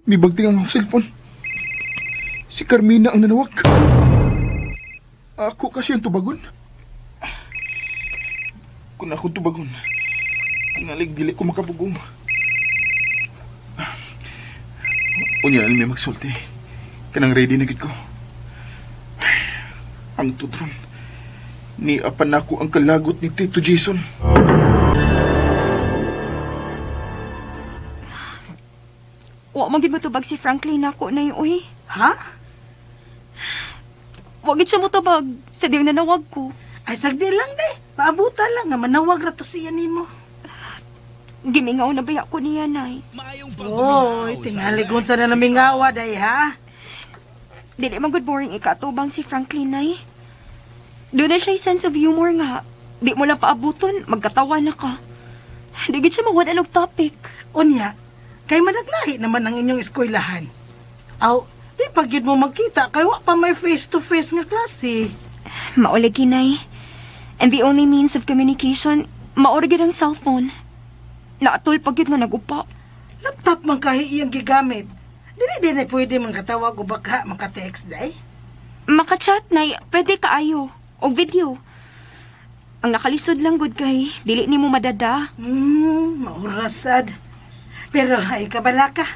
Mibagting ang akong cellphone. Si Carmina ang nanawag. Ako kasi ang tubagon. Kung ako tubagon, tingalig dili ko makabugong. Unya na may magsulti. Kanang ready na gid ko. Ang tudron. Ni apan nako ang kalagot ni Tito Jason. Wa man gid motubag si Franklin nako na uy. Ha? Wa gid siya motubag sa diyang nanawag ko. Ay, sagdi lang, de. Paabutan lang nga manawag ra to siya nimo. Gimingaw na baya ko niya, Nay. Oy, tingali kung sa na namingawa, day, ha? Dili man good boring ikatubang si Franklin, Nay. Doon na siya sense of humor nga. Di mo lang paabuton, magkatawa na ka. Di gid siya mawala og topic. Unya, kay managlahi naman ang inyong eskwelahan. Aw, di pag yun mo magkita, kay wa pa may face-to-face nga klase. Maulagi, Nay. And the only means of communication, maura gyud ang cellphone. Naatol pag yun nga nagupa. Laptop man kahi iyang gigamit. Dili din ay pwede man katawag o baka makatext, day. Makachat, Nay, pwede kaayo. Og video. Ang nakalisod lang gud kay, dili nimo madada. Maurasad. Pero ay kabala ka.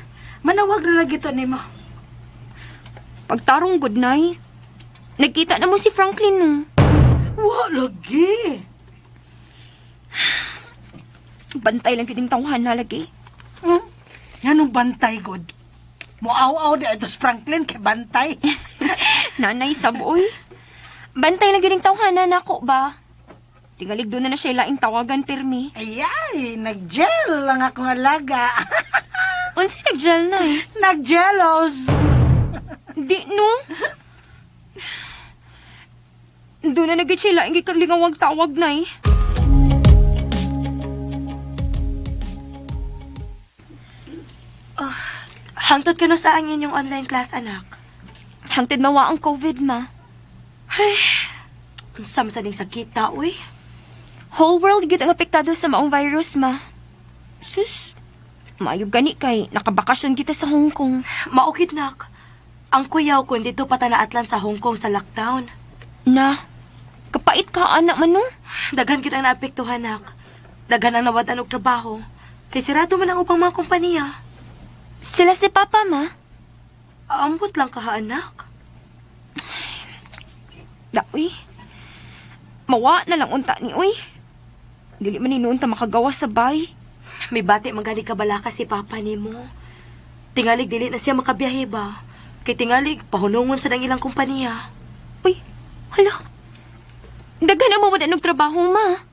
Manawag na lagi to nimo. Pagtarong gud, Nay. Nagkita na mo si Franklin, no. Wa lagi. Bantay lang kining tawhan na lagi. Hmm? Nganong bantay god? Muaw-aw di ito Franklin kay bantay. Nanay, saboy. Bantay lang kining tawhan na nako ba? Tingalig doon na na siya laing tawagan pirmi. Ay, ay, nag-gel lang akong alaga. Unsa nag-gel na eh? Nag-jealous. Di no. Doon na nagit siya laing gikalingawag tawag na eh. Hangtod ka no sa ang inyong online class, anak. Hangtid mawa ang COVID, ma. Ay, unsa man sa ning sakita, uy. Whole world gid ang apektado sa maong virus, ma. Sus, maayo gani kay nakabakasyon kita sa Hong Kong. Maukit nak. Ang kuyaw ko dito patanaatlan sa Hong Kong sa lockdown. Na, kapait ka anak man no. Daghan gid ang naapektuhan, nak. Daghan ang nawad-an og trabaho. Kay sirado man ang ubang mga kompanya. Sila si Papa, ma. Ambot lang ka, ha, anak. Da, uy. Mawa na lang unta ni, uy. Dili man ni ta makagawa sa bay. May bati man gani ka balaka si Papa nimo. Tingalig dili na siya makabiyahe ba? Kay tingalig pahunungon sa nang ilang kompanya. Uy, hala. Daghan ang mawala og trabaho, ma.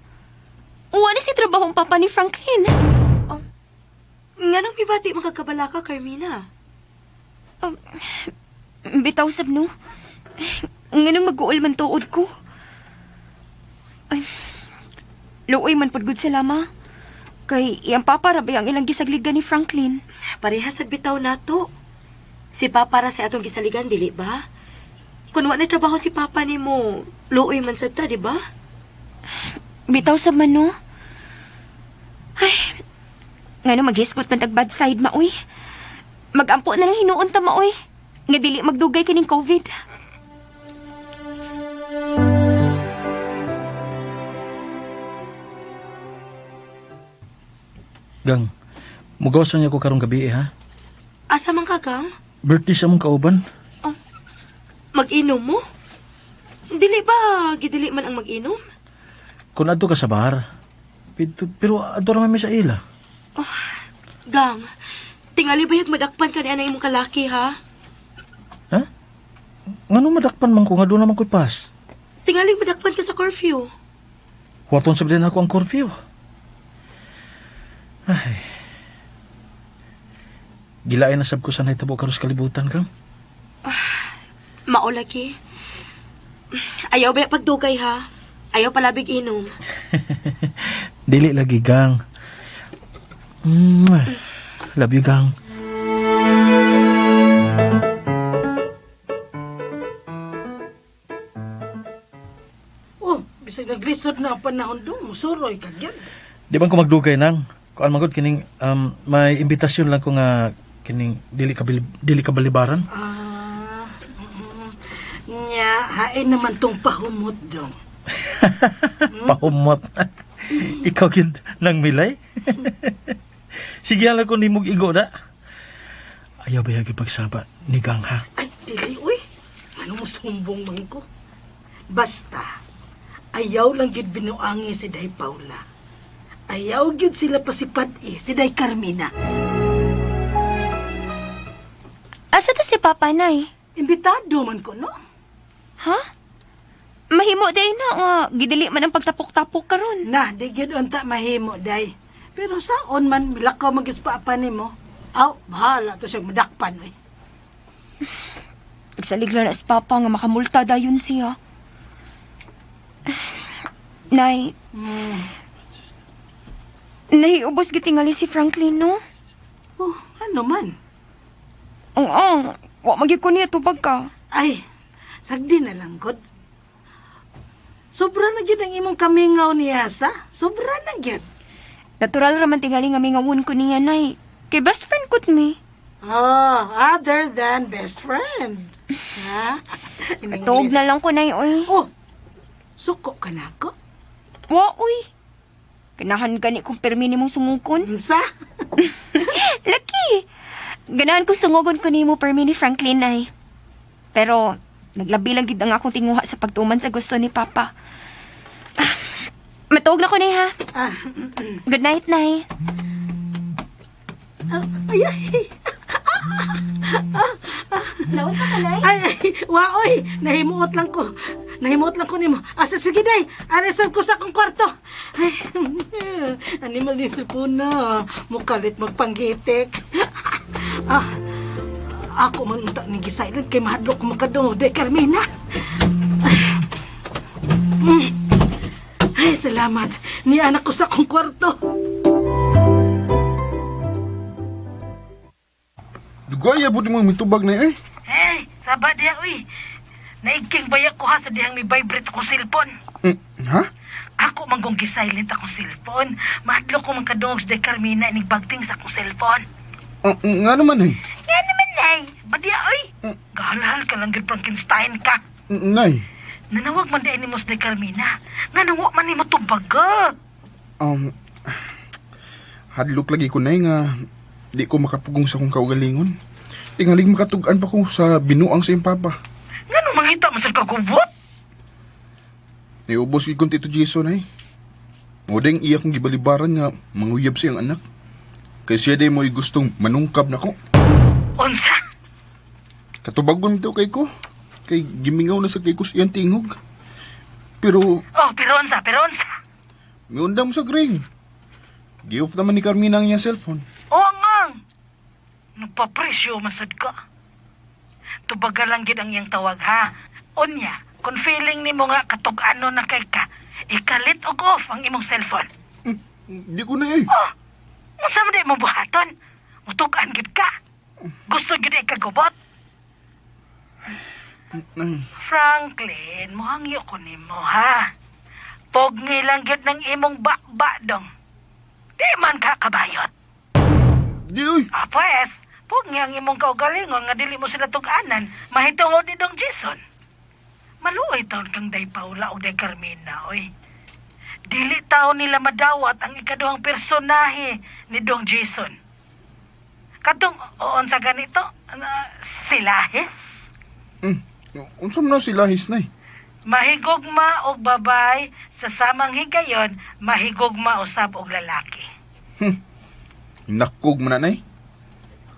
Uwa na si trabaho ang papa ni Franklin. Oh, nganong may bati man ka kabalaka, Carmina? Bitaw sab no. Nganong mag-uol man tuod ko. Ay, luoy man pud gud sila, ma. Kay iyang papa ra ba ang ilang gisagligan ni Franklin. Parehas sad bitaw nato. Si Papa ra sa atong gisaligan, dili ba? Kun wa na trabaho si Papa nimo, luoy man sad ta, di ba? Bitaw sa man no. Ay, ngano maghisgot man tag bad side, ma, uy. Magampo na lang hinuon ta, ma, uy. Nga dili magdugay kining COVID. Gang, mugaw sa niya ko karong gabi eh, ha? Asa man ka, Gang? Birthday sa mong kauban. Oh, mag-inom mo? Dili ba gidili man ang mag-inom? Kung adto ka sa bar, pero adto ra man mi sa ila. Oh, Gang, tingali ba yung madakpan ka ni anay imong kalaki, ha? Ha? Ngano madakpan man ko nga doon naman ko'y pas? Tingali madakpan ka sa curfew. Waton sa bilin ako ang curfew. Ay. Gilain na sab ko sa nahitabo karos kalibutan, Gang. Maulaki. Ayaw ba pagdugay, ha? Ayaw palabig inom. Dili lagi, Gang. Love you, Gang. Oh, bisag naglisod na ang panahon dong, musuroy ka gyud. Di ba ko magdugay nang? Kuan magod kining may imbitasyon lang ko nga Kining dili ka dili ka balibaran. Ah, nya, hain naman tong pahumot dong. Pahumot. Ikaw gid nang milay. Sige lang ko nimog igo na. Ayaw ba yung pagsaba ni Gang ha? Ay, dili, uy. Ano mo sumbong man ko? Basta, ayaw lang gyud binuangi si Day Paula. Ayaw gyud sila pasipad eh, si Day Carmina. Asa ta si Papa, Nay? Imbitado man ko, no? Ha? Mahimo day na nga gidili man ang pagtapok-tapok karon. Na, di gyud unta mahimo, Day. Pero saon man, milakaw man gyud sa papa nimo. Aw, bahala to siya madakpan, uy. Nagsalig lang na si Papa nga makamulta dayon siya. Nay, nahiubos gitingali si Franklin, no? Oh, ano man? Ang ang, wa magyud ko niya tubag ka. Ay, sagdi na lang, God. Sobra na gyud ang imong kamingaw niya, sa? Sobra na gyud. Natural raman tingali nga mingawon ko niya, Nay. Kay best friend ko mi. Oh, other than best friend. Ha? In Tuog English. na lang ko, Nay, oy. Oh, suko ka na ako. Wa, oy. Ganahan gani kong permi nimong sungukon. Unsa? Laki! Ganahan ko sungugon ko nimo permi ni Franklin, Nay. Pero, naglabi lang gid ang akong tinguha sa pagtuman sa gusto ni Papa. Ah, matuog na ko, Nay, ha? Ah, Good night, Nay. ah, ay, ay, Naon pa ka, Nay? ay, ay, waoy, nahimuot lang ko. Nahimuot lang ko nimo. Asa sige day, aresan ko sa akong kwarto. Ay, animal ni cellphone na. Mukalit magpanggitik. Ah, ako man unta ni gisilent kay mahadlok ko makadungog day Carmina. Ay, Ay, salamat. Ni anak ko sa akong kwarto. Dugay abot mo mitubag na eh. Hey, saba diya, uy. Naigking bayak ko ha sa dihang mi vibrate ko cellphone. Ha? Ako man kong gisilent akong cellphone. Mahadlok ko man kadungog sa Day Carmina inig bagting sa akong cellphone. Nga naman eh. Nga naman, nay. Badya, oy. Gahalhal ka lang gyud Frankenstein ka. Nay. Nanawag man di ni mo sa Day Carmina. Nga nang man nimo tubaga. Hadlok lagi ko nay nga di ko makapugong sa akong kaugalingon. Tingalig makatug-an pa ko sa binuang sa iyong papa. Nga nung mangita man sa kagubot. Niubos gid kong Tito Jason ay. Modeng iya kong gibalibaran nga manguyab siyang anak. Kay siya day mo'y gustong manungkab nako. Unsa? Katubagon bitaw kay ko. Kay gimingaw na sa kay ko sa iyang tingog. Pero Oh, pero unsa, pero unsa. miundang mo sa ring. Gi-off naman ni Carmina ang iyang cellphone. Oh, ang. Nagpapresyo masud ka. Tubaga lang gid ang iyang tawag ha. Unya, kung feeling nimo nga katug-ano na kay ka, ikalit og off ang imong cellphone. Di ko na eh. Oh, unsa man di mo buhaton? Mutug-an gid ka. Gusto gid ikagubot. Nay, Franklin, muhangyo ko nimo ha. Pogni lang gyud ng imong bakba dong. Di man ka kabayot. di oy. Ah, pues, pugni ang imong kaugalingon nga dili mo sila tug-anan, mahitungod ni Dong Jason. Maluoy taon kang Day Paula o Day Carmina, oy. Dili taon nila madawat ang ikaduhang personahe ni Dong Jason. Katong oon sa ganito, silahis. Unsa man na sila hisnay? Mahigugma og babay sa samang higayon, mahigugma usab og lalaki. Nakog man na nay.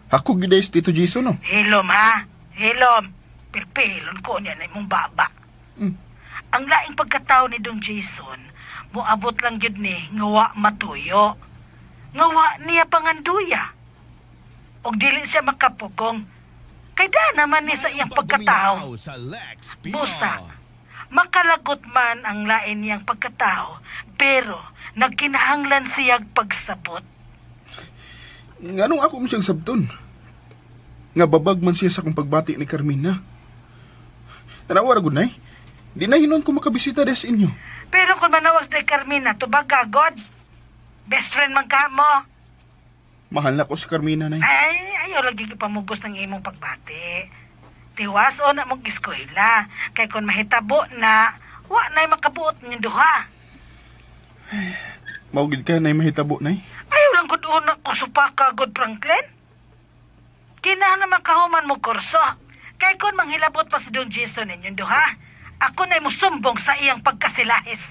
Ako gid si Tito Jason no. Hilom ha, hilom. Pirpilon ko niya na imong baba. Ang laing pagkatao ni Dong Jason, moabot lang gyud ni nga wa matuyo. Nga wa niya panganduya. Og dili siya makapugong. Kay da naman ni sa iyang pagkatao. Sa Lex Pino. Busa, makalagot man ang lain niyang pagkatao, pero nagkinahanglan siyag pagsabot. Nganong ako mo siyang sabton? Nga babag man siya sa akong pagbati ni Carmina. Tanawa ra gud nay. Di na hinon ko makabisita des inyo. Pero kung manawag si Carmina, tubaga, God. Best friend man ka mo. Mahal na ko si Carmina nay. Ay, Ayaw lagi ipamugos ng imong pagbati. Tiwas o na mong eskwela. Kay kung mahitabo na, wa na'y makabuot ng duha. Mao gid ka nay mahitabo nay. Ayaw lang gud una ko supaka, good Franklin. Kinahanglan makahuman mo kurso. Kay kung manghilabot pa si Don Jason ninyong duha, ako na'y musumbong sa iyang pagkasilahis.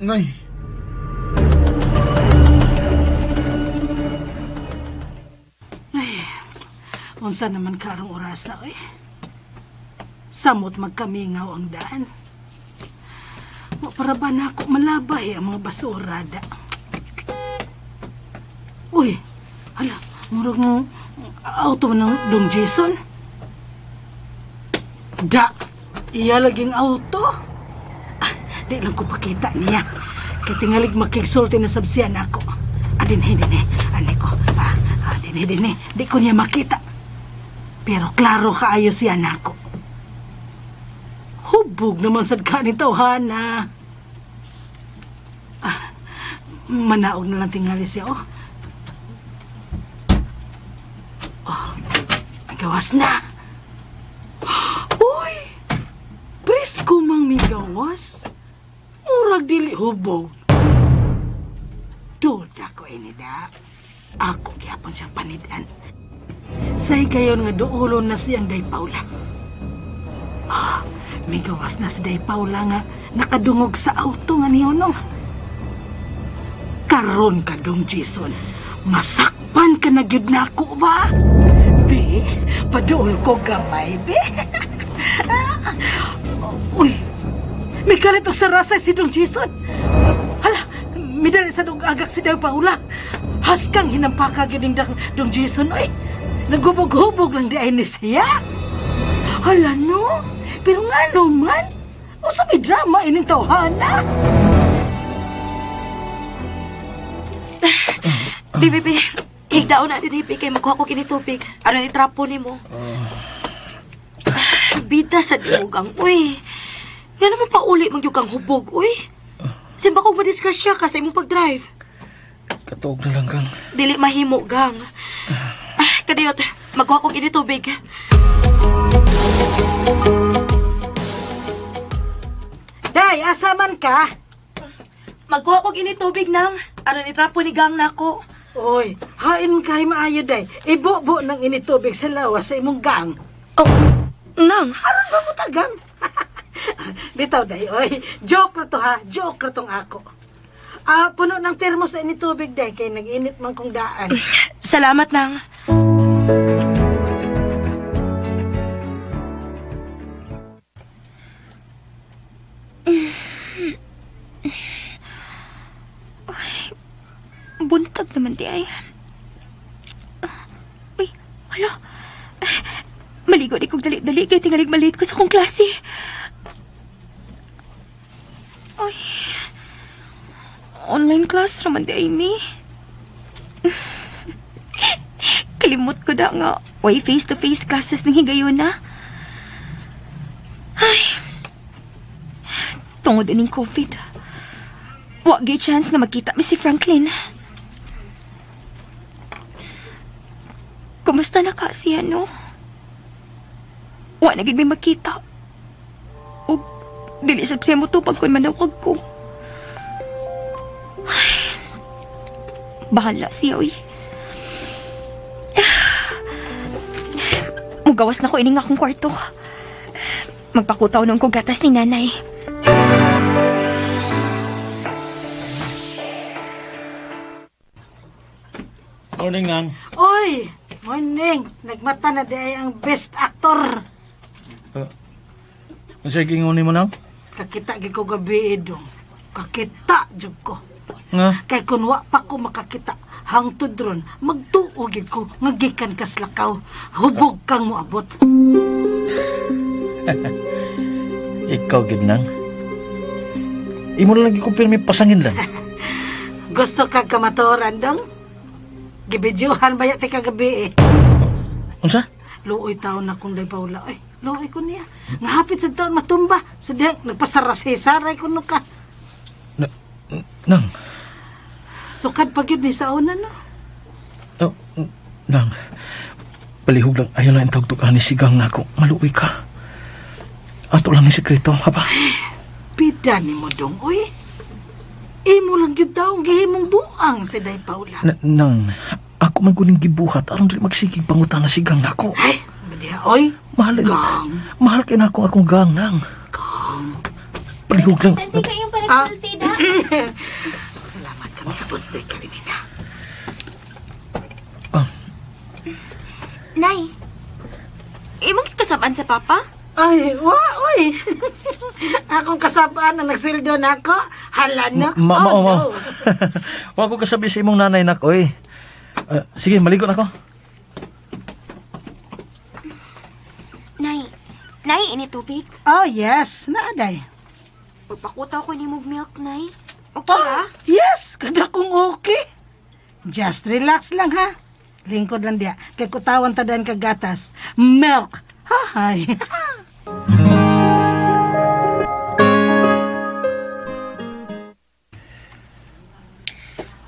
Nay. Unsa naman karong orasa, oy. Samot magkamingaw ang daan. Wa para ba na ako malabay ang mga basurada. Uy, hala, murag mo auto man ng Dong Jason. Da, iya laging auto. Ah, di lang ko pakita niya. Kay tingalig makigsulti na sabsiyan ako. Ah, dinhi, dinhi. Ani ko. Ah, ah, dinhi, dinhi. Di ko niya makita. Pero klaro kaayo siya nako. Hubog naman sad ka ni tawhana. Ah, manaog na lang tingali siya, oh. Oh, gawas na. Uy! Presko mang migawas. Murag dili hubog. Duda ko ini da. Ako gyapon siyang panidan. Say kayon nga duolon na siyang Day Paula. Ah, migawas na si Day Paula nga nakadungog sa auto nga niyonong. Karon ka dong, Jason. Masakpan ka na gyud nako ba? Be, paduol ko gamay, be. Uy, may kalit og sarasa si Dong Jason. Hala, midali sa dong agak si Day Paula. Haskang hinampaka gyud ning Dong Jason, uy. Nagubog-hubog lang di ay ni siya. Hala no, pero nga naman, usa may drama ining tawhana. Bi, bi, bi. Higdao na din, bi, kay magkuha ko kini tubig. Ano ni trapo nimo? Bida sa dimugang, uy. Nga naman pauli man gyud kang hubog, uy. Simba kog madisgrasya ka sa imong pag-drive. Katuog na lang kang. Dili mahimo, gang. Ah, kadiyot, magkuha kog ini tubig. Day, asa man ka? Magkuha kog ini tubig nang. Aron itrapo ni gang nako. Oy, hain kay maayo day. Ibubo ng ini tubig sa lawas sa imong gang. Oh, nang. Aron ba mo tagam? Bitaw day, oy. Joke na to ha. Joke na tong ako. Ah, puno ng termos sa ini tubig day kay nag-init man kong daan. Salamat nang. Ay, buntag naman di ay. Uy, hala. Maligo di kong dali-dali kay tingalig malit ko sa kong klase. Ay, online class raman di ay ni. Kalimot ko da nga. Way face-to-face classes ng higayon na. Ay, tungod ining COVID. Wa gyud chance nga magkita mi si Franklin. Kumusta na ka siya, no? Wa na gyud mi magkita. Og dili sab siya motupag kun manawag ko. Ay, bahala siya, uy. Mugawas na ko ining akong kwarto. Magpakutaw nung ko gatas ni nanay. Morning, Nang. Oy, morning. Nagmata na di ay ang best actor. Unsa gingon nimo, Nang? Kakita gyud ko gabi dong. Kakita jud ko. Nga? Kay kun wa pa ko makakita, hangtod ron, magtuo gyud ko nga gikan kas lakaw. Hubog kang moabot. Ikaw gid, Nang. Imo na lang gikumpirmi pasangin lang. Gusto ka kamatoran dong? Gibidyuhan ba yata kagabi eh. Unsa? Luoy taon na kong day Paula. Ay, luoy ko niya. Nga hapit sa taon matumba. Sa diyang nagpasarasisaray ko no ka. Nang. Sukad pa gyud ni sa una no. Oh, Nang. Palihog lang, ayaw lang ang tugtog ani sigang nako. Maluoy ka. Ato lang ni sekreto, ha ba? Pida ni mo dong, oy. Imo lang gyud daw gihimong buang si Day Paula. Nang, ako man kuning gibuhat aron dili magsigig pangutana sigang nako. Ay, madiha, oy. Mahal Gang. Mahal kay nako akong gang nang. Gang. Palihog lang. Tanti kayong panagsulti da. Salamat kami abos Day Carmina. Ah. Nay, imong gikasab-an sa papa? Ay, wa, oy. Akong kasabaan na nagsweldo na ako. Hala na. Ma, Oh, ma, ma. no. Wa ko kasabi sa imong nanay nak, oy. Ah, sige, maligo na ko. Nay, nay, ini tubig. Oh, yes. Naaday. Pagpakutaw ko nimo og milk, Nay. Okay Oh, ra? yes. Kada kong okay. Just relax lang, ha? Lingkod lang diya. Kay kutawan tadaan kag gatas. Milk. Hahay.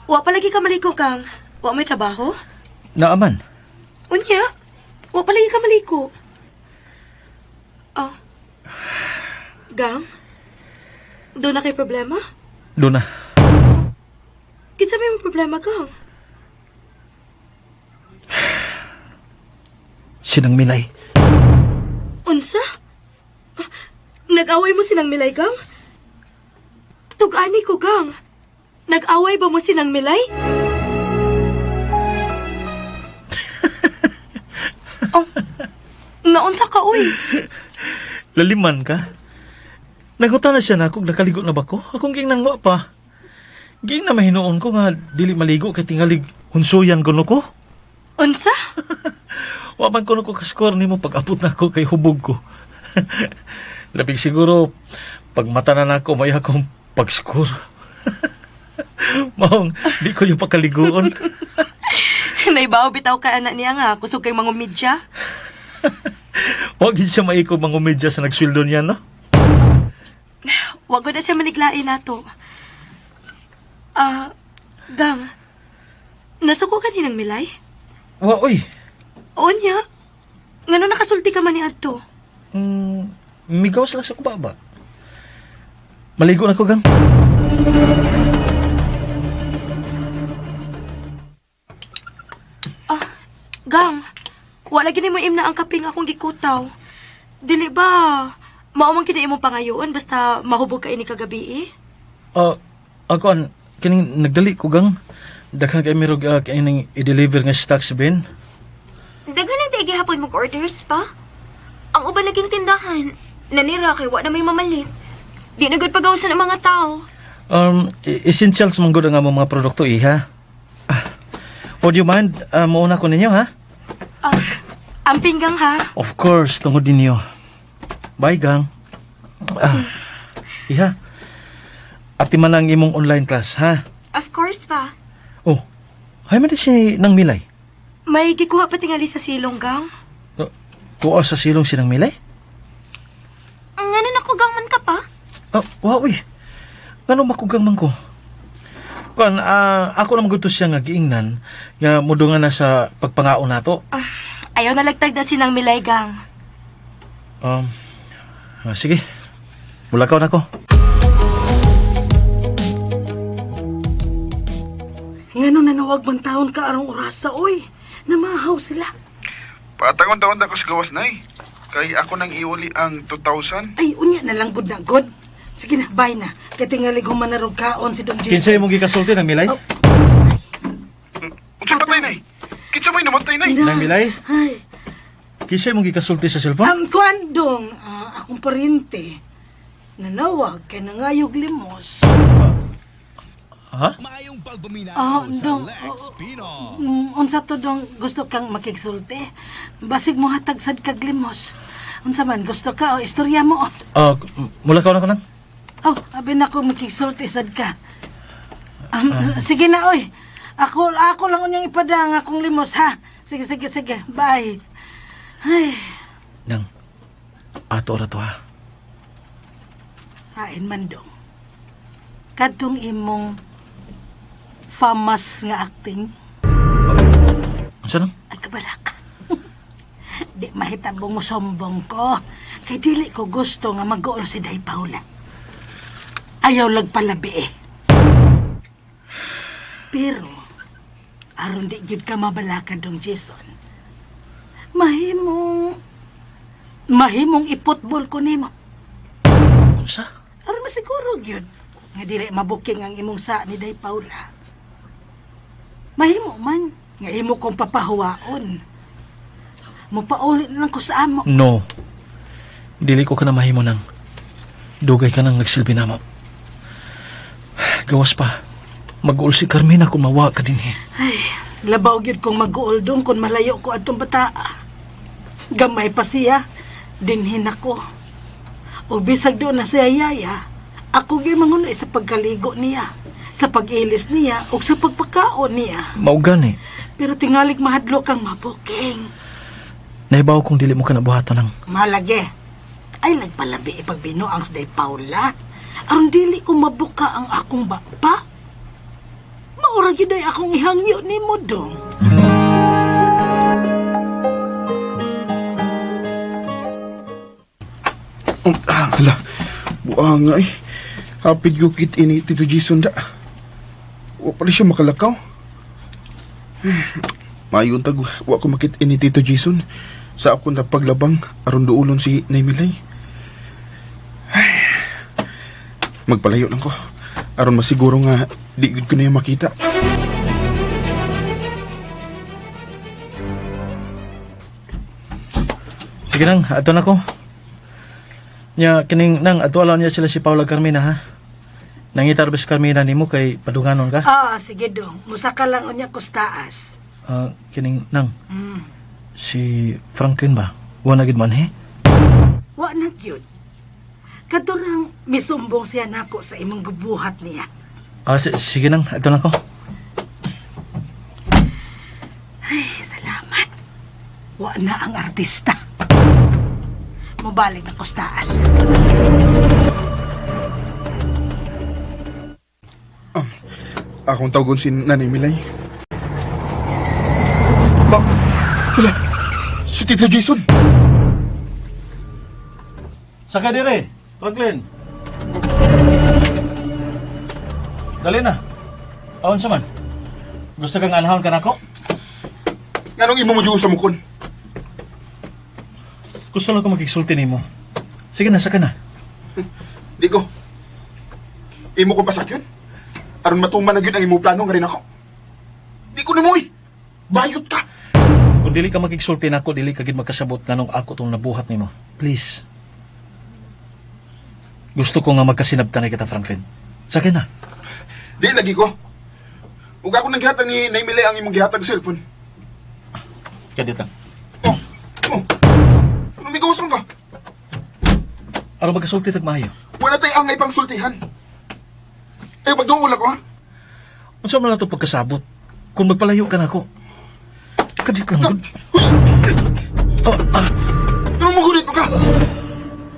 Wa pa lagi ka maliko, Kang. Wa may trabaho? Naaman. Unya, wa pa lagi ka maliko. Ah. Gang? Doon na kay problema? Doon na. Kinsa may mong problema, Gang? Sinang Milay. Unsa? Ah, nag-away mo sinang Milay, Gang? Tug-ani ko, Gang. Nag-away ba mo sinang Milay? Oh, naunsa ka, uy? Laliman ka. Naguta na siya na kung nakaligo na ba ko. Akong ging nang pa. Ging na mahinuon ko nga dili maligo kay tingalig hunsuyan kuno ko. Unsa? Wa man kuno ko ka-score nimo pag abot na ako kay hubog ko. Labig siguro pag mata na nako may akong pag-score. Maong di ko yung pakaliguon. Naibaw bitaw ka anak niya nga, kusog kay mangumidya. Wa gid siya maikog mangumedya sa nagsweldo niya, no? Wag ko na siya maniglain nato. Ah, Gang, nasuko ka ni ng Milay? Wa oy. Unya, ngano nakasulti ka man ni adto? Migawas lang sa kubaba. Maligo na ko, Gang. Ah, Gang, wala gini mo imna ang kaping akong gikutaw. Dili ba, mao man kini imong pangayoon basta mahubog ka ini kagabi eh? Ah, ako an kining nagdali ko, Gang. Daghan kay mirog kining i-deliver nga stocks bin. Daghan lang tayo gihapon mag-orders pa. Ang uban naging tindahan. Nanira kay wa na may mamalit. Di na gud pagawasan ang mga tao. Essentials man gud ang among mga produkto iha. Ah, would you mind muuna ko ninyo ha? Ah, ang pinggang ha. Of course, tungod ninyo. Bye, Gang. Ah, iha. Ati man ang imong online class, ha? Of course pa. Oh, hay man di si Nang Milay. May gikuha pa tingali sa silong, Gang. Oh, tuwa sa silong si Nang Milay? Ngano nakugang man ka pa? Oh, wow, uy. Ngano makugang man ko? Kuan, ako na magutos siya nga giingnan nga mudungan na sa pagpangaon nato. Ah, ayaw nalagtag na sinang Milay, Gang. Sige. Mulakaw na ko. Ngano nanawag man taon ka arong orasa, oy. Namahaw sila. Patangon-tangon na ko sa gawas, Nay. Kay ako nang iuli ang 2,000. Ay, unya na lang gud na god. Sige na, bye na. Kay tingali humanarog kaon si Don Jason. Kinsa imong gikasulti Nang Milay? Oh. Unsa patay, Nay? Kinsa may namatay, Nay? Na. Nang Milay? Ay, Kinsa imong gikasulti sa cellphone? ang kuan dong, akong parente. Nanawag kay nangayog limos. Ha? Maayong pagpaminaw Ah, sa dong. Lex Pino. Unsa to dong gusto kang makigsulti? Basig mo hatag sad kag limos. Unsa man gusto ka o istorya mo? Ah, mulakaw na ko nang. Oh, abi na ko makigsulti sad ka. Sige na oy. Ako ako lang unyang ipadang akong limos ha. Sige sige sige. Bye. Ay, Nang ato ra to ha. hain man dong. Kadtong imong famous nga acting Unsa nang? ay kabalak. Di mahitabong mosumbong ko. Kay dili ko gusto nga mag-uol si Day Paula. Ayaw lagpalabi eh. Pero, aron di gyud ka mabalaka dong Jason. Mahimong iputbol ko nimo. Unsa? Aron masiguro gyud nga dili mabuking ang imong sa ni Day Paula. Mahimo man nga imo kong papahuwaon. Mupauli na lang ko sa amo. No. Dili ko ka na mahimo nang. Dugay ka nang nagsilbi namo. Gawas pa. Mag-uol si Carmina kung mawa ka din eh. Ay, labaw gyud kong mag-uol dong kung malayo ko atong bataa. Gamay pa siya, dinhin ako. Og bisag doon na siya yaya, ako gyud mangunay sa pagkaligo niya, sa pag-ilis niya, ug sa pagpakaon niya. Mao gani. Pero tingalig mahadlok kang mabuking. Nahibaw kung dili mo ka nabuhaton nang. Malagi. Ay lagpalabi ipagbinuang sa Day Paula. Aron dili ko mabuka ang akong bapa. Maura gyud ay akong ihangyo nimo dong. Hala, buang nga eh. Hapit ko kit ini Tito Jason da. Wa pa rin siya makalakaw. Mayon tag, wa ko makit ini Tito Jason. Sa akong paglabang, aron duulon si Nay Milay. Ay, magpalayo lang ko. Aron masiguro nga, di gud ko na yung makita. Sige nang, ato na ko. Nya, kining nang, ato alaw niya sila si Paula Carmina ha. Nangitar ba si Carmina nimo kay padunganon ka? Ah, sige dong. Musaka lang unya kustaas. Kining nang. Si Franklin ba? Wa na gid man he? Wa na gyud. Kadurang misumbong siya nako sa imong gubuhat niya. Sige nang, ato na ko. Ay, salamat. Wa na ang artista. Mubalik na kustaas. Akong tawagon si Nanay Milay. Ba, hala, si Tito Jason. Saka dire, Franklin. Dali na. Aon sa man. Gusto kang anahon ka nako? Nganong imo mo sa mukon? Gusto lang ko magigsulti nimo. Sige na, saka na. Di ko. Imo ko pasakyon. Aron matuman na gyud ang imong plano nga rin ako. Di ko nimo eh. Bayot ka. Kung dili ka magigsulti nako, dili ka gid magkasabot nganong ako tong nabuhat nimo. Please. Gusto ko nga magkasinabtan kita, Franklin. Sige na. Di lagi ko. Ug ako nang gihatag ni Nay Milay ang imong gihatag cellphone. Kadit lang. Oh. Oh. Ano may gawas ka? Aron magkasulti tag maayo. Wala tay angay pang sultihan. Eh, pagduol ako, ha? Unsa man na to pagkasabot? Kung magpalayo ka nako. Kadit lang. Huy! Oh, ah. Ano mo gulit mo ka?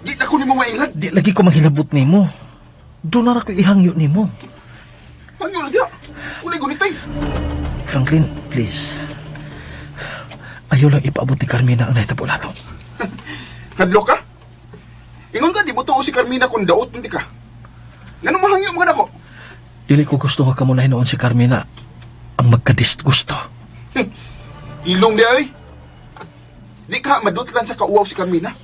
Di na ko nimo mailad. Di lagi ko manghilabot nimo. Doon na ra ko ihangyo nimo. Hangyo na diya. Walay gunitay. Franklin, please. Ayaw lang ipaabot ni Carmina ang nahitabo nato. Hadlok ka? Ingon ka, di mo tuo si Carmina kung daot hindi ka. Ngano mahangyo mo ka nako? Dili ko gusto nga kamo na hinuon si Carmina ang magkadisgusto. Ilong di ay. Di ka madutlan sa kauaw si Carmina.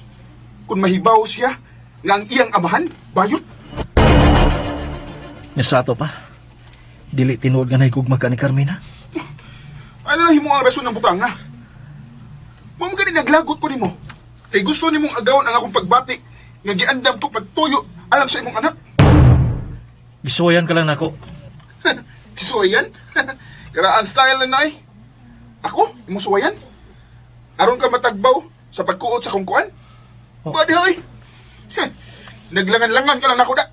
Kung mahibaw siya nga ang iyang amahan, bayot. Nga sa ato pa, dili tinuod nga nahigugma ka ni Carmina. Ano na himo ang rason ng butanga? Mao gani naglagot ko nimo. Kay gusto nimong agawon ang akong pagbati nga giandam ko pagtuyo alang sa imong anak. Gisuwayan ka lang nako. Gisuwayan? Karaan style na nay. Ako, imong suwayan? Aron ka matagbaw sa pagkuot sa kungkuan? Oh. Ba di ay? Naglangan-langan ka lang nako da.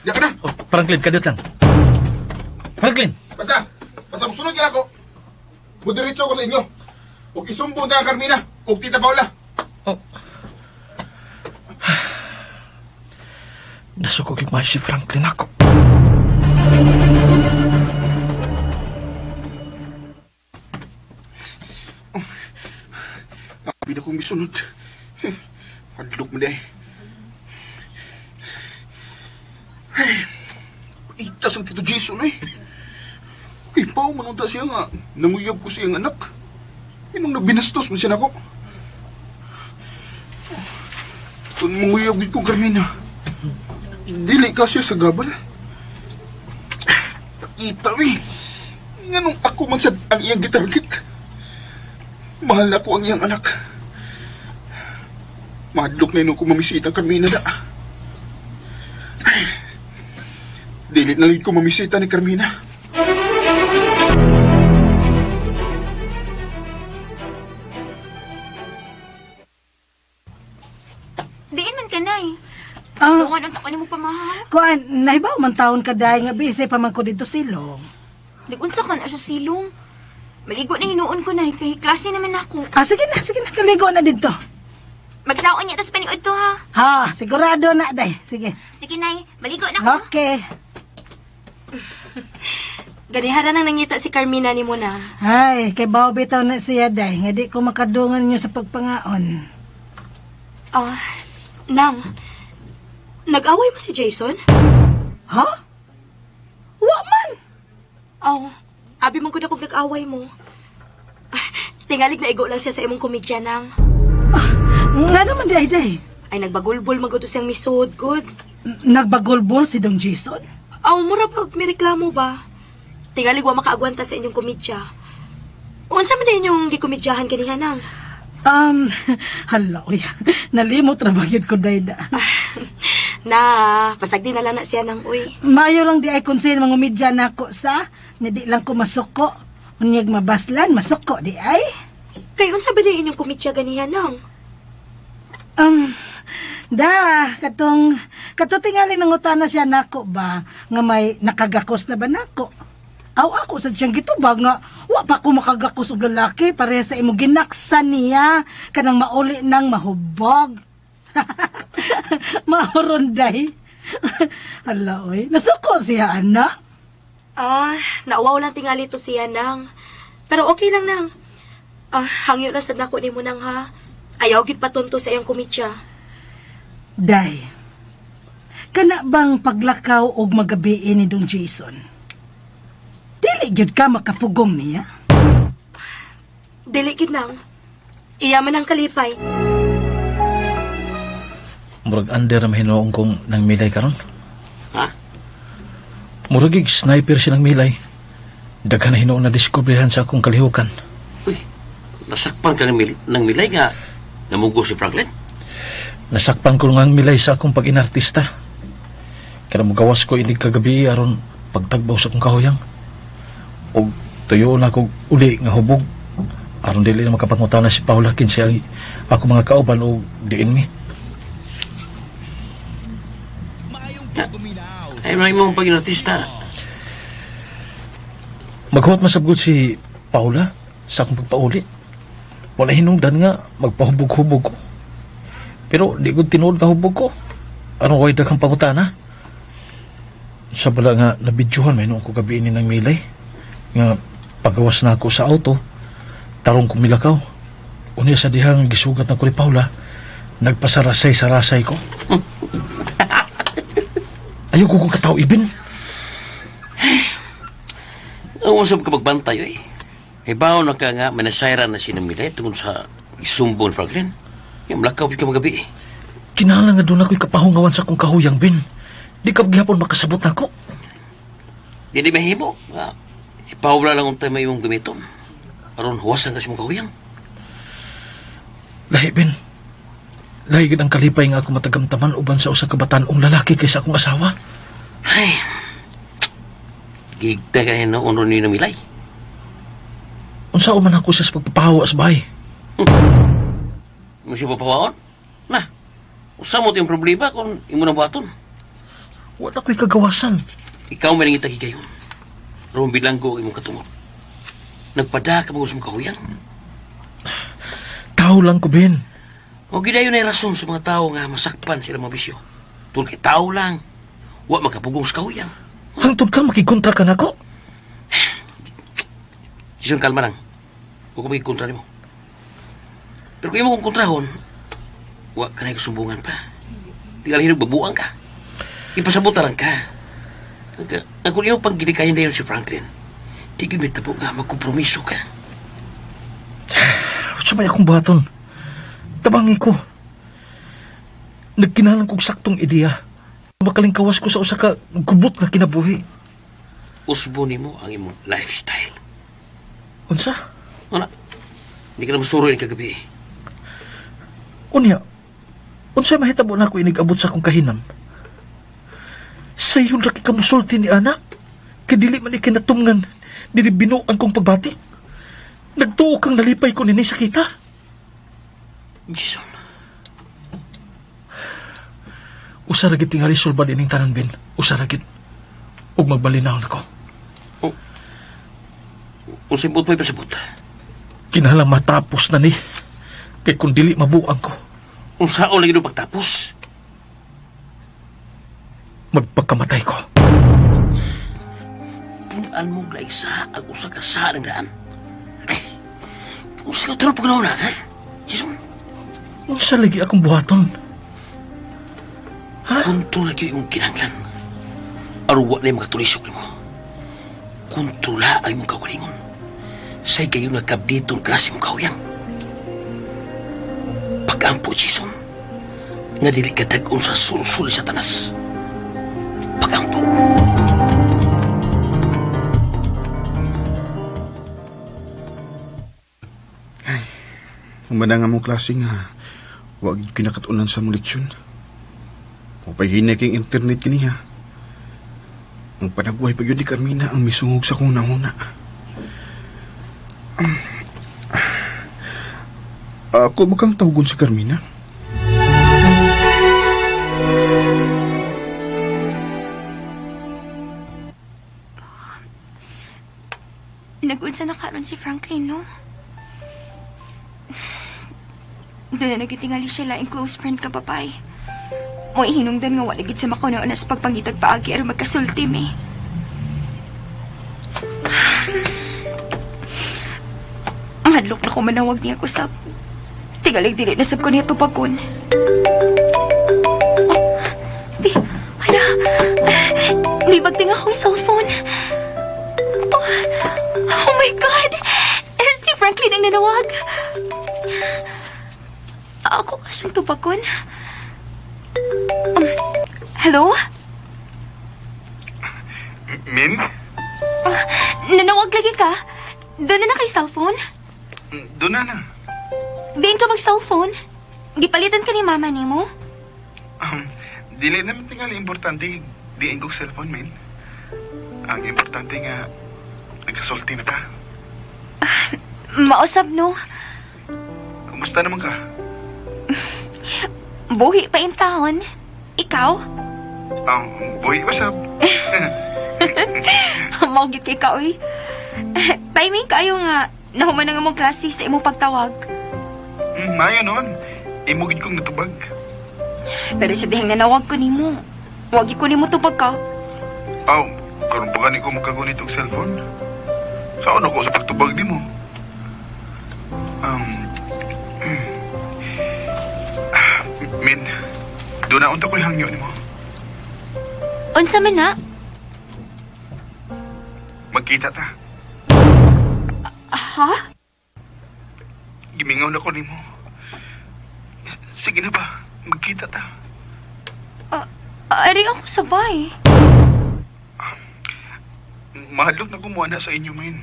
Di ka na. Oh, Franklin, kadiyot lang. Franklin! Basta, basta musunod ka nako. Mudiretso ko sa inyo. Ug isumbong na Carmina, ug Tita Paula. Oh. Nasukog yung si Franklin ako. Pida kong misunod. Hadlok mo di ay. Ay, itas ang Tito Jason eh. Kay pao manunta siya nga, nanguyab ko siyang anak. Inong nabinastos man siya nako. Kung manguyab gid ko, Carmina, dili ka siya sa gabal. Ita, eh. Nganong ako man sad ang iyang gitarget. Mahal na ko ang iyang anak. Madlok na yun ko mamisita ang Carmina da. Ay, dili na ko mamisita ni Carmina. Diin man ka, Nay. Ah, Tungan ang taon mo pamahal. kuan, naibaw man taon ka dahil nga bisay pa man ko dito silong. Nagunsa ka na siya silong. Maligo na hinuon ko, Nay, kay klase naman ako. Ah, sige na, kaligo na dito. Magsaon niya, tas paniod to, ha? Ha, sigurado na day. Sige. Sige, Nay. Maligo na ko. Okay. Ganihara nang nangita si Carmina ni mo na. Ay, kay bao bitaw na siya day. Nga di ko makadungan niyo sa pagpangaon. Ah, nang. Nag-away mo si Jason? Ha? Wa man. Aw, abi man gud akong nag-away mo. Ah, tingalig na igo lang siya sa imong komedya nang. Nga naman day day. Ay nagbagulbol man gud to siyang misod gud. Nagbagulbol si Dong Jason? Aw, mura pag may reklamo ba? Tingalig wa makaagwanta sa inyong komedya. Unsa man din inyong gikomedyahan kaniha nang? Hala, uy. Nalimot ra ba gyud ko day da. Na, pasagdi na lang na siya nang uy. Maayo lang di ay konsin mga umidya nako sa nga di lang ko masuko. Unyag mabaslan, masuko di ay. Kay unsa ba din inyong komedya ganiha nang? Um, da, katong, kato tingali nang utana siya nako ba, nga may nakagakos na ba nako? Aw ako sa siyang gitubag nga, wa pa ko makagakos og lalaki, pareha sa imo ginaksan niya, kanang mauli nang mahubog. Maoron day. Hala, oy. Nasuko siya, anak. Ah, nauwaw lang tingali to siya nang. Pero okay lang nang. Ah, hangyo lang sad nako nimo nang ha. Ayaw gid patunto sa iyang komedya. Day, kana bang paglakaw og magabi ni Dong Jason? Dili gyud ka makapugong niya? Dili gid nang. Iya man ang kalipay. Murag under na mahinoong kong nang milay karon. Ha? Murag ig sniper siya ng milay. Daghan na hinuon na diskubrihan sa akong kalihukan. Uy, nasakpan ka ng milay nga namugo si Franklin. Nasakpan ko nga ang milay sa akong pag-inartista. Kaya mugawas ko inig kagabi aron pagtagbaw sa akong kahuyang. O tuyo na akong uli nga hubog. Aron dili na makapangutana si Paula kinsa ang ako mga kauban o diin mi. Maayong pagpaminaw. Ay, may mong pag-inartista. Maghuwat masabgot si Paula sa akong pagpauli. Wala hinungdan nga magpahubog-hubog ko. Pero di ko tinuod nga hubog ko. Aron way daghang pangutana. Sa bala nga nabidyohan may noong ko gabi ni ng milay. Nga pagawas na ako sa auto, tarong ko milakaw. Unya sa dihang gisugat na ko ni Paula, nagpasarasay-sarasay ko. Ayaw ko kong katao ibin. Ang usap ka magbantay, oy. Ibaw na ka nga, manasayra na si ng milay tungkol sa isumbong ni Franklin. Yung malakaw ka magabi eh. Kinahanglan nga doon ako'y kapahungawan sa akong kahuyang, Bin. Di ka gihapon makasabot na ako. Di di mahimo. Ah, si Paula lang untay may imong gamiton. Aron huwasan ka sa imong kahuyang. Lahi, Bin. Lahi gid ang kalipay nga ako matagamtaman uban sa usa ka batan-ong lalaki kaysa akong asawa. Ay, gigta ka na ron ni ng milay. Unsa man ako siya sa pagpapahawa sa bahay. Mo siya papawaon? Na, usa mo yung problema kung imo nang buhaton. Wala ko'y kagawasan. Ikaw may nangita higayon. Ron bilanggo ang imong katungod. Nagpada ka mga sa imong kahuyang. Tao lang ko, Bin. O gidayon ay rason sa mga tao nga masakpan sila mga bisyo. Tungkol kay tao lang. Wa makapugong sa kahuyang. Hangtod ka, makikontra ka nako. Jason, kalma lang. Huwag ko magkikontra nimo. Pero kung imo kong kontrahon, wa ka na sumbungan pa. Tingali hinog babuang ka. Ipasabutan ka. Ang kung imo pang ginikayan dayon si Franklin, di gyud tabo nga magkompromiso ka. Unsa may akong buhaton? Tabangi ko. Nagkinahanglan kog saktong ideya. Makalingkawas ko sa usa ka gubot nga kinabuhi. Usbo nimo ang imong lifestyle. Unsa? Wala. Hindi ka na masuro ini kagabi. Unya, unsa mahitabo na ako inig-abot sa akong kahinam? Sayon ra kay kamusulti ni ana. Kay dili man ikinatumngan, dili binuang kong pagbati. Nagtuo kang nalipay ko nini sa kita. Jason, Usa ra gid tingali sulbad ining tanan Ben. Usa ra gid. Ug magbalinaw nako. unsay buot mo ipasabot? Kinahanglan matapos na ni. Kay kung dili mabuang ko, Unsaon lagi nung pagtapos? Magpakamatay ko. Punan mo laisa ang usa ka sa ng daan. Unsa ka tulong pagnaw na, ha? Jason, Unsa lagi akong buhaton? Kontrol lagi imong kinahanglan. Aron wa na yung makatulisok nimo. Kontrola ang imong kaugalingon. Say kayo nagkabditong klase mong kahuyang. Pag-ampo, Jason, nga dili ka dag-on sa sulsul sa tanas. Pag-ampo. Ang nga mong klase nga, wag kinakatunan sa mong leksyon. Mapay king internet kini ha. Ang panagway pa yun ni Carmina ang misungog sa kong nahuna. Ako ba kang tawagon si Carmina? Nag-unsa na karon si Franklin, no? Doon na nagtingali siya laing close friend ka, papay. Mo hinungdan nga wala gid sa makauna-una sa pagpangitag paagi aron magkasulti mi. Mahadlok na ko manawag niya ko sab. Tigalig dili na sab ko niya tubagon. Oh, di, hala. Libag ting akong cellphone. Oh, oh my God! Si Franklin ang nanawag. Ako ka siyang tubagon. Hello? Min? Nanawag lagi ka? Doon na na kay cellphone? Doon na na. Diin ka mag-cellphone? Gipalitan ka ni mama nimo? Dili naman tingali importante diin kong cellphone, Min. Ang importante nga nagkasulti na ta. Mausab, no? Kumusta naman ka? Buhi pa in taon. Ikaw? Buhi pa sab. Mao gyud kay ka, oy. Timing kayo nga nahuman na nga mong klase sa imong pagtawag. Maayo noon. Imo gid kong natubag. Pero sa dihang nanawag ko nimo, wag ko nimo tubag ka. Aw, karon pa gani ko makagunit og cellphone. Saan ako sa pagtubag nimo? Min, doon na unta ko'y hangyo nimo. Unsa man na? Magkita ta. Ha? Gimingaw na ko nimo. Sige na ba, magkita ta. Ari ako sabay. Mahadlok na kumuha na sa inyo, Min.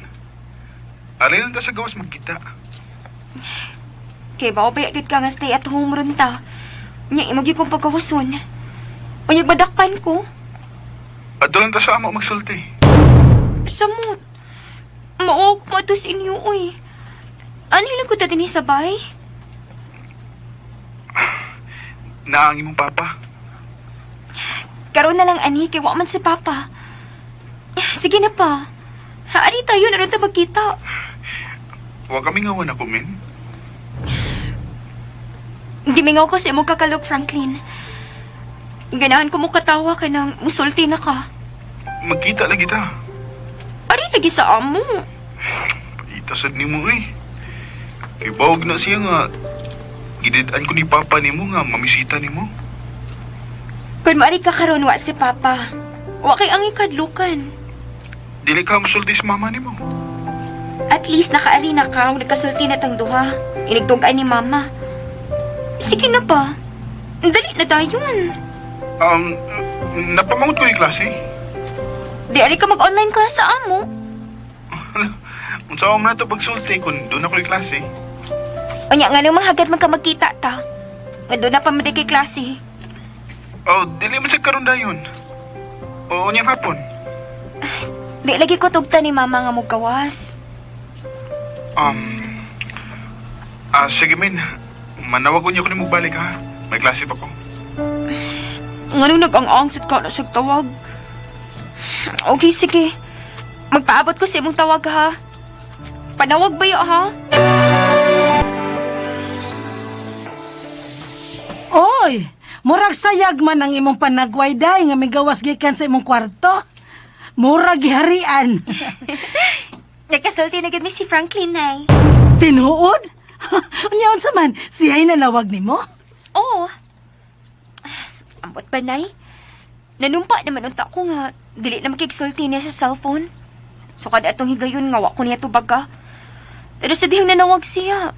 Ari lang ta sa gawas magkita. Kay ba ba gyud ka nga stay at home ron ta. Nya imo gyud kong pagkawason. Unyag madakpan ko. Adto lang ta sa amo magsulti. Samot. Mao ko mo sa inyo, uy. Ano yung ko ta dinhi sa bay? Naang imong papa. Karon na lang ani kay wa man si papa. Sige na pa. Ari tayo na ron ta magkita. Wa kami ngawan ako, Min. Gimingaw ko sa imong kakalog, Franklin. Ganahan ko mo katawa ka ng musulti na ka. Magkita lagi ta. Ari lagi sa amo. Ita sad nimo eh. Ibawag na siya nga Gidid-an ko ni Papa nimo nga mamisita nimo. Kung maari ka karon wa si Papa. Wa kay ang ikadlukan. Dili ka mosulti sa mama nimo. At least nakaari na ka, ug nagkasulti na tang duha. Inigtungkaan ni Mama. Sige na pa. Dali na dayon. Napamangot ko yung klase. Di ari ka mag-online class sa amo. Unsa man na to pagsulti kung doon ako yung klase. Unya nga nang mahagat man ka magkita ta. Nga doon na pa man kay klase. Oh, dili man sa karon dayon. O unyang hapon. Di lagi ko tugta ni Mama nga mogawas. Sige min. Manawag ko niyo ko nimo balik ha. May klase pa ko. Nganong nag-ang-ang sad ka na siyang tawag. Okay, sige. Magpaabot ko sa imong tawag ha. Panawag ba yun, ha? Oy, murag sayag man ang imong panagway day nga migawas gikan sa imong kwarto. Murag giharian. Nagkasulti na gid mi si Franklin, nay. Tinuod? Unya unsa man, siya'y nanawag nimo? Oo. Ambot ba, nay? Nanumpa naman unta ko nga dili na makigsulti niya sa cellphone. So kada atong higayon nga wa ko niya tubag ka. Pero sa dihang nanawag siya,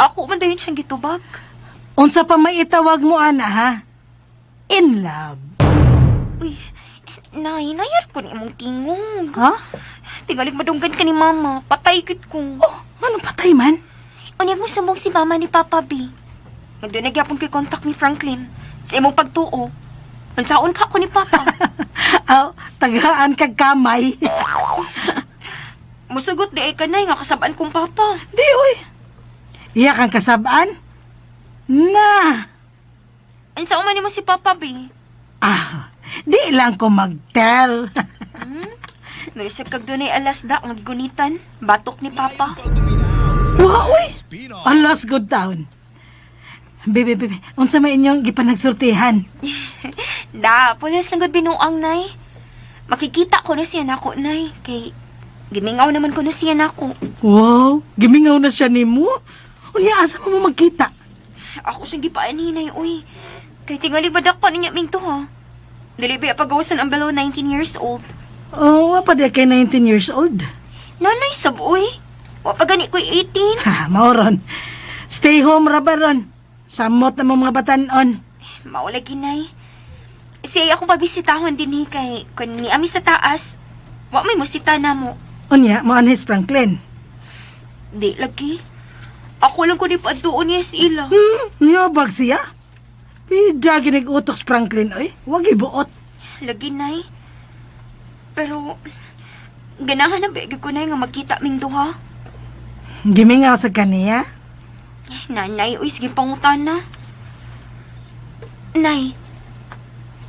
ako man dayon siyang gitubag. Unsa pa may itawag mo ana ha? In love. Uy, nay, nayar ko ni imong tingog. Ha? Tingalig madunggan ka ni Mama. Patay gid ko. Oh, anong patay man? Unyag mo sumong si Mama ni Papa B. Nga doon nagyapon kay contact ni Franklin. Sa imong pagtuo. Unsaon ka ko ni Papa? Aw, tagaan kag kamay. Musugot di ay kanay nga kasabaan kong Papa. Di oy. Iya kang kasabaan? Na. Unsaon man nimo si Papa B? Ah, di lang ko mag-tell. Marisip kag dunay alas da nga gigunitan. Batok ni Papa. Wow, uy. Alas good town. Bebe, bebe, unsa may inyong gipanagsultihan? Da, pulis lang gud binuang nay. Makikita ko na siya nako nay kay gimingaw naman ko na siya nako. Wow, gimingaw na siya nimo. Unya asa mo mo magkita? Ako siyang gipaanhin nay uy. Kay tingali badak pa niya mingto ha. Dili ba pagawasan ang below 19 years old. Oh, wa pa di kay 19 years old. Nanay sab uy. Wa pa gani ko'y 18. Ha, maoron. Stay home ra ba ron? Samot na mo mga batanon. Mao lagi nay. Siya akong pabisitahon din kay kun ni ami sa taas. Wa may musita na mo. Unya, mo anhis Franklin. Di lagi. Ako lang ko ni paadtuon niya sa ila. Niyobag siya. Pida ginig utok Franklin, oy. Wag ibuot. Lagi nay. Pero ganahan na ba ko nay nga magkita ming duha. Gimingaw sa kaniya. Nanay, uy, sige pangutana. Nay,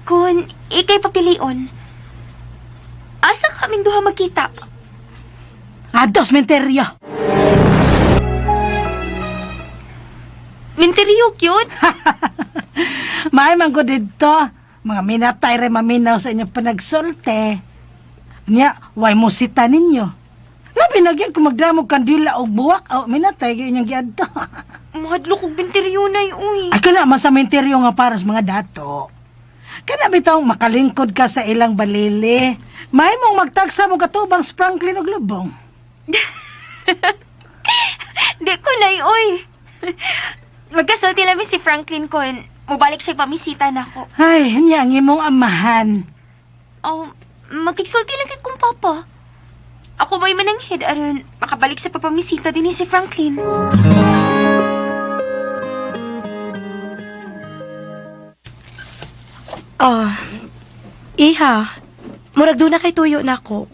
kung ikay papilion, asa kaming duha magkita? Ados menteryo. Minteryo, cute. Maay man ko didto. Mga minatay re maminaw sa inyong panagsulte. Nya, way musita ninyo. Labi na gyud kung magdamog kandila og buwak, aw minatay gyud inyong giadto. Mahadlok og minteryo, nay, uy. Ay kana man sa menteryo nga para sa mga dato. Kana bitaw makalingkod ka sa ilang balili. May mong magtagsa mo katubang sa Franklin og Lubong. Di ko, nay, uy. Magkasulti lang si Franklin kon mubalik siya pamisita nako. Ay, nya ang imong amahan. Oh, magkigsulti lang kay kong papa. Ako ba'y mananghid aron makabalik sa pagpamisita din ni si Franklin. Ah, iha, murag doon na kay tuyo nako.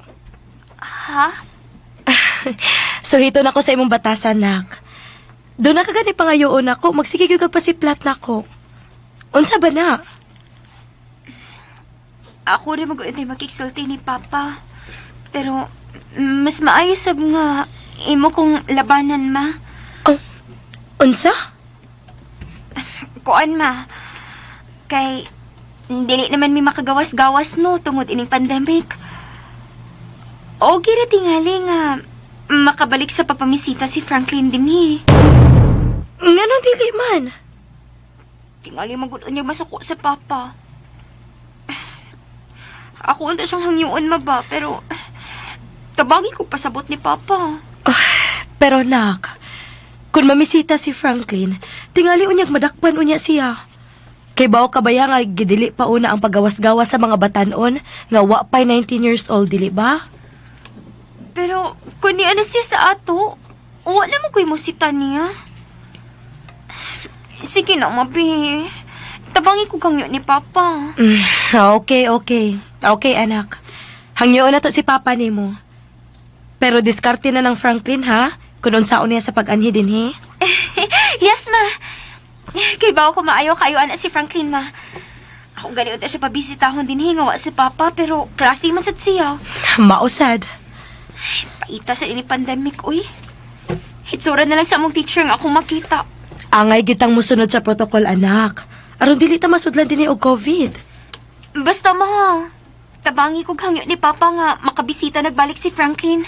Ha? Suhito nako sa imong batasan, nak. Doon na ka gani pangayoon nako, magsige gyud kag pasiplat nako. Unsa ba na? Ako rin mag-uintay makigsulti ni Papa. Pero, mas maayo sab nga imo kong labanan, ma. Oh, unsa? Kuan, ma. Kay, dili naman mi makagawas-gawas, no, tungod ining pandemic. O, gira tingali nga makabalik sa pagpamisita si Franklin din eh. Nganong dili Dili man. Tingali magud unyag masako sa papa. Ako unta siyang hangyoon ma ba, pero tabagi ko pasabot ni papa. Pero nak, kung mamisita si Franklin, tingali unyag madakpan unya siya. Kay bao ka baya nga gidili pa una ang pagawas-gawas sa mga batanon nga wa pa'y 19 years old, dili ba? Pero kung ni ano siya sa ato, wala mo ko'y musita niya. Sige na, mabi. Tabangi ko kang ni papa. Okay, okay. Okay, anak. Hangyoon na to si papa nimo. Pero diskarte na ng Franklin, ha? Kung unsaon niya sa pag-anhi dinhi. Yes, ma. Kay bawo ko maayo kayo anak si Franklin, ma. Ako gani unta siya pabisitahon din hingawa si papa pero klase man sad siya. Mausad. Paita sa ini pandemic, uy. Hitsura na lang sa among teacher nga akong makita. Angay gitang musunod sa protocol, anak. Aron dili ta masudlan dinhi og COVID. Basta ma, tabangi ko hangyo ni Papa nga makabisita nagbalik si Franklin.